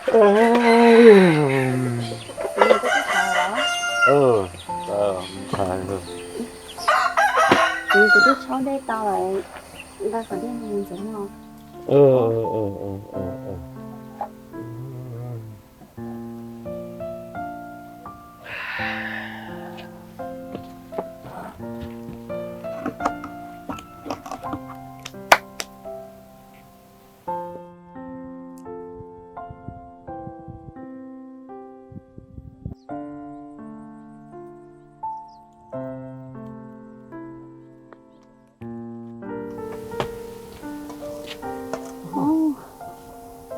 Kuv twb tshaub dej tau lawm, nqa qhov dej mus ntxuav mov.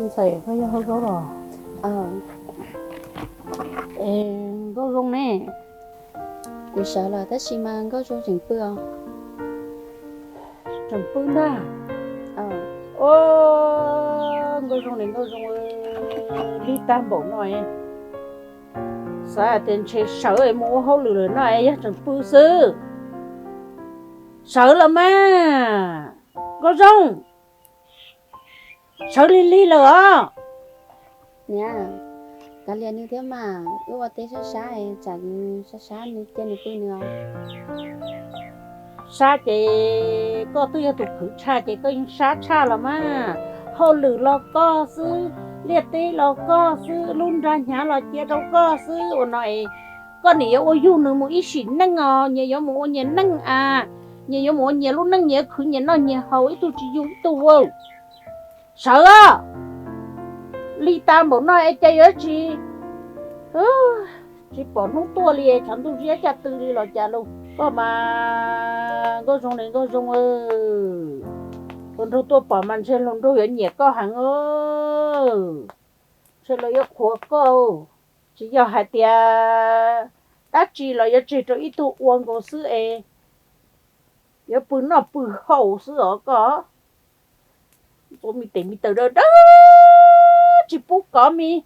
Ntxhais, koj yog Hauv Zaub los? Es Nkauj Zoo ne? Kuv sawv lawm tab sis mas Nkauj Zoo tseem pw os. Tseem pw ntag. Nkauj Zoo ne, Nkauj Zoo, lig tag npaum no, xav tias ntshe sawv mus ua hauj lwm lawm no es yog tseem pw xwb. Sawv los mas, Nkauj Zoo, sawv lig lig lawm os. Niam, kav liam nws thiab mas, wb ua teb sab sab, tsam nws sab sab nws cia nws pw nws os. Sab ces koj twb yog tus khwv tshaj ces koj yeej sab tshaj los mas. Hauj lwm los koj xwb, liaj teb los koj xwb, lub nra hnyav los cia rau koj xwb. Ua no es koj niam yuav ua yug nws mus ib sim neej os, nyias yuav mus ua nyias neej a, nyias yuav mus ua nyias lub neej, nyias yuav khwv nyias noj nyias haus, ib tug tsis yug ib tug ua. Sawv os, lig tag npaum no es cas yuav tsis, tsis pom hnub tuaj li, tshav ntuj ziab caj tw li los cas los koj mas Nkauj Zoo ne, Nkauj Zoo, hluas nraug tuaj pom mas ntshe hluas nraug yuav nyiam koj heev. Ntshe lawv yuav qhuas koj, tsis yog hais tias dab tsi los yuav tseg rau ib tug ua nkaus xwb es yuav pw noj pw haus xwb os koj. Ua me tes me taw dawb dawb, tsis pub kov me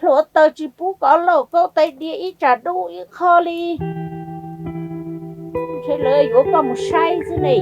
hluav taws, tsis pub kov lauj kaub tais diav ib tsam dub ib qho li. Ntshe lawv yuav koj mus saib xwb ne.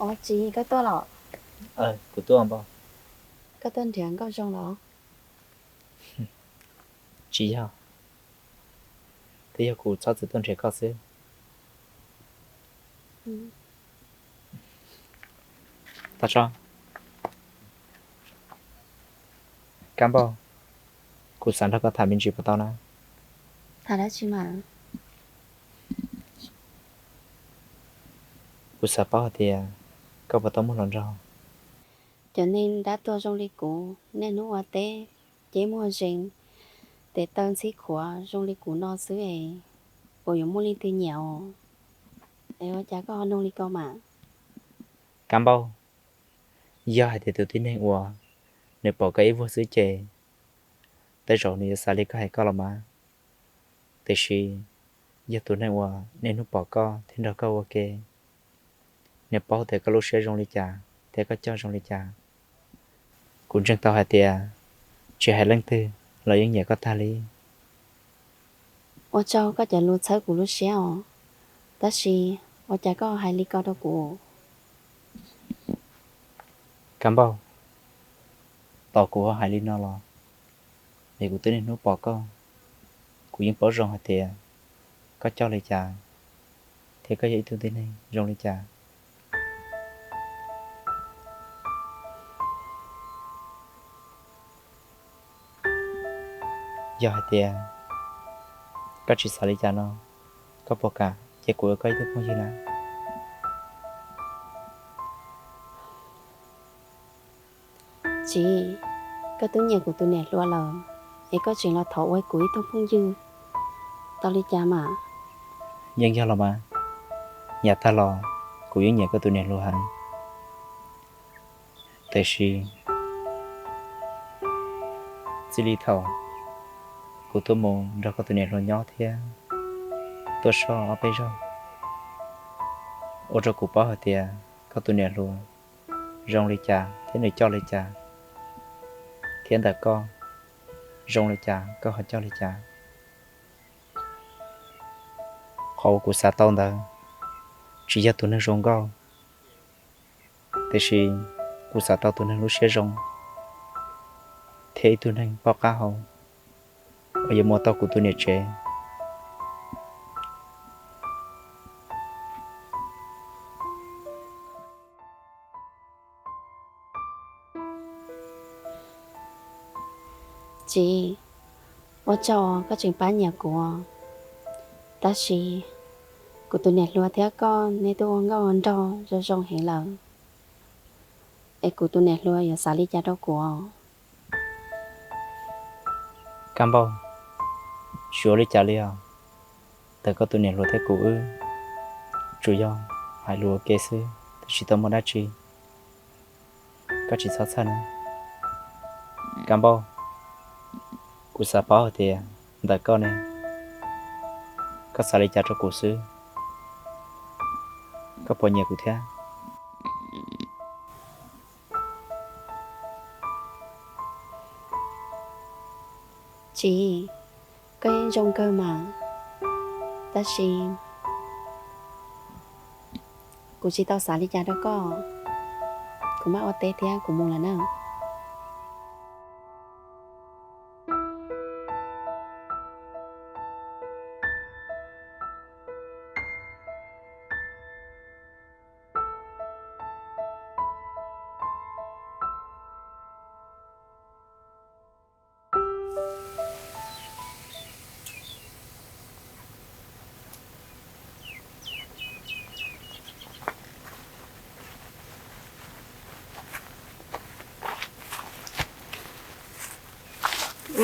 Os txiv, koj tuaj los? Kuv tuaj npauj. Koj tuaj nrhiav Nkauj Zoo los? Tsis yog, twb yog kuv txhob txwm tuaj nrhiav koj xwb. Tag tso. Kab Npauj, kuv xav nrog koj tham me ntsis puas tau na? Tham dab tsi mas? Kuv xav paub hais tias koj puas tau muaj hluas nraug. Cov neeg nrab tuag zoo li kuv, niaj hnub ua teb, cev muag zees, tes taw ntxhib khuav zoo li kuv no xwb es puas yuav muaj leej twg nyiam os? Es ua cas koj ho nug li ko mas? Kab Npauj, yog hais tias tus tib neeg uas nws pom koj ib vuag xwb ces tej zaum nws yuav xav li koj hais koj los mas. Tiam sis yog tus neeg uas niaj hnub pom koj thiab nrog koj ua ke, nws paub tias koj lub siab zoo li cas thiab koj coj zoo li cas. Kuv ntseeg tau hais tias tsis hais leej twg los yeej nyiam koj tag li. Ua tsaug koj cov lus txhawb kuv lub siab os, tab sis ua cas koj hais li ko rau kuv? Kab Npauj, tos kuv ho hais li no los, vim kuv twb niaj hnub pom koj, kuv yeej paub zoo hais tias koj coj li cas thiab koj yog ib tug tib neeg zoo li cas. Yog hais tias koj tsis xav li cas no, koj puas kam cia kuv ua koj ib tug phooj ywg na? Txiv, koj twb nyiam kuv tus niam hluas lawm, es koj tseem los thov ua kuv ib tug phooj ywg, tau li cas mas? Yeej yog los mas, yav tag los kuv yeej nyiam koj tus niam hluas heev. Tiam sis txij li thaum kuv tuaj mus nrog koj tus niam hluas nyob thiab tuaj soj ob peb zaug, ua rau kuv paub hais tias koj tus niam hluas zoo li cas thiab nws coj li cas, thiab ntawm koj zoo li cas koj ho coj li cas. Qhov uas kuv xav tau ntawd tsis yog tus neeg zoo nkauj, tiam sis kuv xav tau tus neeg lub siab zoo thiab ib tug neeg paub qab hau uas yuav mus tau kuv tus niam tsev. Txiv, ua tsaug koj tseem pab nyiam kuv, tab sis kuv tus niam hluas thiab koj neb twb ua nkauj ua nraug zoo zoo heev lawm, es kuv tus niam hluas yuav xav li cas rau kuv? Kab Npauj, tsis ua li cas li os. Ntawm koj tus niam hluas thiab kuv wb tsuas yog hais lus ua ke xwb, twb tsis tau muaj dab tsi. Koj tsis txhob txhawj na. Kab Npauj, kuv xav paub hais tias ntawm koj ne, koj xav li cas rau kuv xwb? Koj puas nyiam kuv thiab? Txiv, koj yeej zoo kawg mas, tab sis kuv tsis tau xav li cas rau koj. Kuv mam ua teb thiab kuv mus lawm na.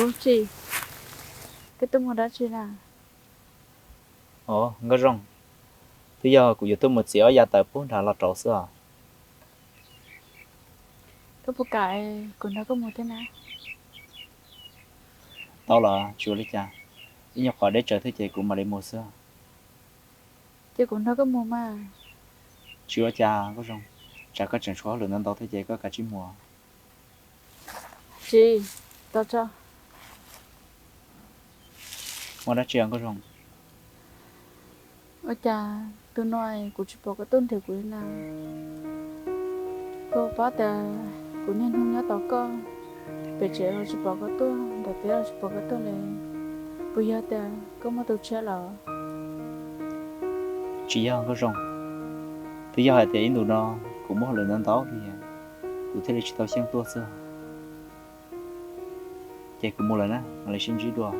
Ua tsis, koj tuaj mus dab tsi na? Os, Nkauj Zoo, twb yog kuv yuav tuaj mus txiav ob yav tawv pub nrad los rauv xwb os. Koj puas kam kuv nrog koj mus thiab na? Tau los tsis ua li cas, ib nyuag qhov deb tsawv thiab ces kuv mam li mus xwb. Ces kuv nrog koj mus mas. Tsis ua cas Nkauj Zoo, tsam koj tseem tshuav hauj lwm ntau ntau thiab ces koj kav tsij mus. Tsis, tau tso. Muaj dab tsi Nkauj Zoo? Ua cas tus no kuv tsis pom koj tuaj nrhiav kuv li na? Koj paub tias kuv niaj hnub nyob tos koj, pem tsev los tsis pom koj tuaj, ntawm teb los tsis pom koj tuaj li. Puas yog tias koj muaj tus tshiab lawm? Tsis yog Nkauj Zoo, twb yog hais tias ib ntus no kuv muaj hauj lwm ntau ntau li, kuv thiaj li tsis tau xyeej tuaj xwb. Ces kuv mus lawm na, mam li sib ntsib dua.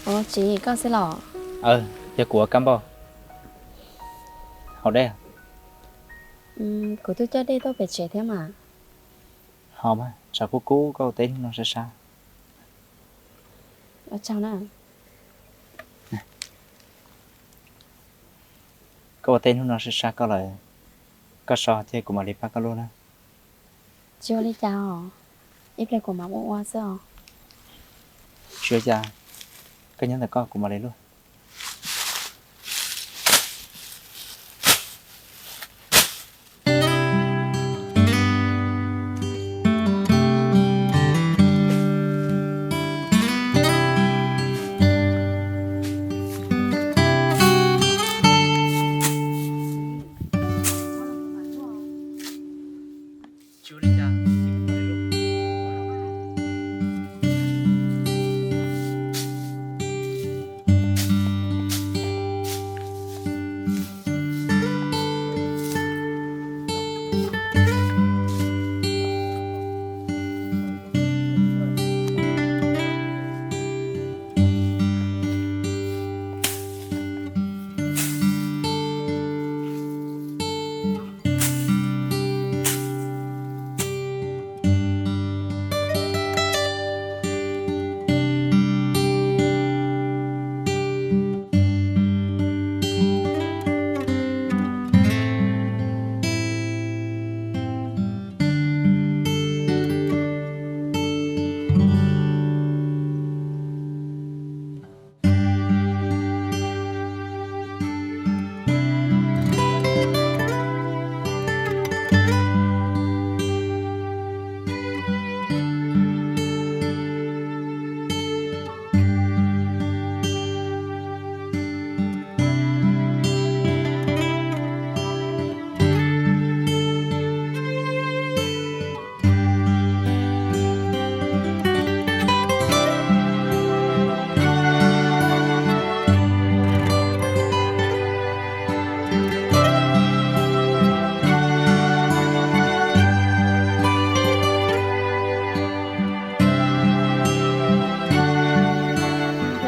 Ua tsis koj xwb los? Yog kuv ua Kab Npauj. Haus dej. Kuv twb coj dej tuaj pem tsev thiab mas. Haus mas, tshav kub kub koj ua teb hnub no sab sab. Ua tsaug na. Koj ua teb hnub no sab sab koj lawm, koj so thiab kuv mam li pab koj luaj na. Tsis ua li cas os. Ib pliag kuv mam ua ua xwb os. Tsis ua cas, koj nyob ntawm koj kuv mam li luaj.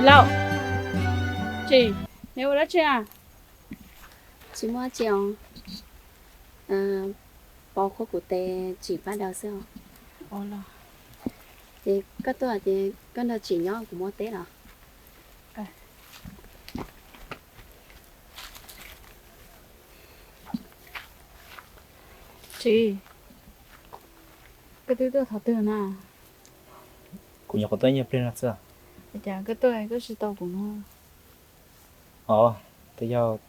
Lauj, Tsim, neb ua dab tsi a? Tsis muaj tsi os, pov qhuab kuv tes Tsim pab daws xwb os. Ces koj tuaj ces koj nrog Tsim nyob kuv muab teb los. Tsim, koj twb tuaj thaum twg na? Kuv nyuam qhuav tuaj ib nyuag pliag no xwb. Ua cas koj tuaj koj tsis tau kuv no? Os, twb yog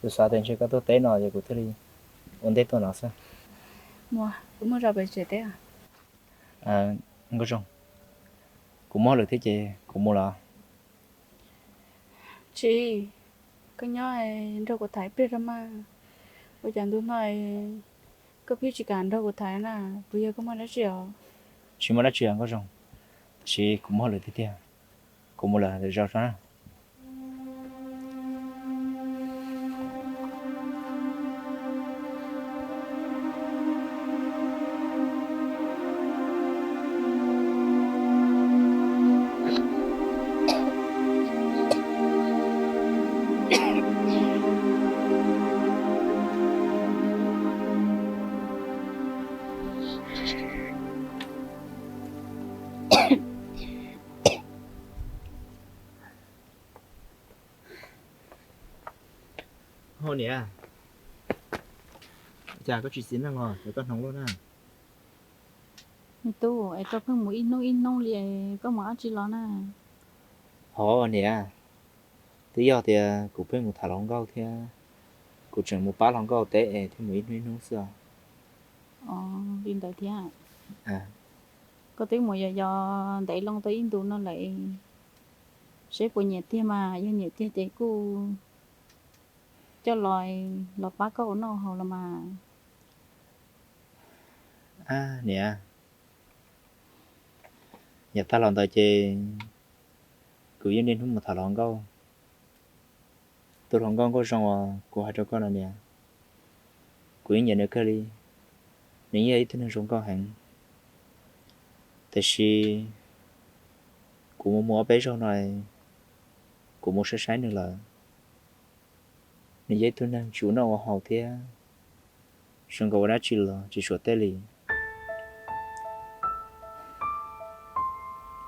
kuv xav tias ntshe koj tuaj teb no ces kuv thiaj li ua ntej tuaj no xwb. Muaj, kuv muaj zoj pem tsev teb. Nkauj Zoo, kuv muaj hauj lwm thiab ces kuv mus lawm. Tsis, koj nyob nrog kuv tham ib pliag rau mas. Ua cas ntu no koj pheej tsis kam nrog kuv tham na? Puas yog koj muaj dab tsi os? Tsis muaj dab tsi os Nkauj Zoo, tab sis kuv muaj hauj lwm tiag tiag, kuv mus lawm, lwm zaus tso na. Ho niam, cas koj tsis txiv neej os, es koj hnoos luaj na? Me tub, es koj pheej mus ib hnub ib hnub li, koj mus dab tsi los na? Ho niam, twb yog tias kuv pheej mus tham hluas nkauj thiab, kuv tseem mus pab hluas nkauj teb es thiaj mus ib hnub ib hnub xwb os. Li ntawd thiab. Koj twb mus yos yos ntev loo tau ib ntus no lawm, seb puas nyiam tiag mas, yog nyiam tiag ces kuj coj los, los pab koj ua noj haus los mas. Niam, yav tag los ntawd ces kuv yeej niaj hnub mus tham hluas nkauj. Tus hluas nkauj Nkauj Zoo uas kuv hais rau koj no niam, kuv yeej nyiam nws kawg li, nws yeej yog ib tug neeg zoo nkauj heev. Tiam sis kuv mus mus ob peb zaug no, kuv mus saib saib nws lawm, nws yog ib tug neeg tsis ua noj ua haus thiab, zoo nkaus ua dab tsi los tsis suav tej li.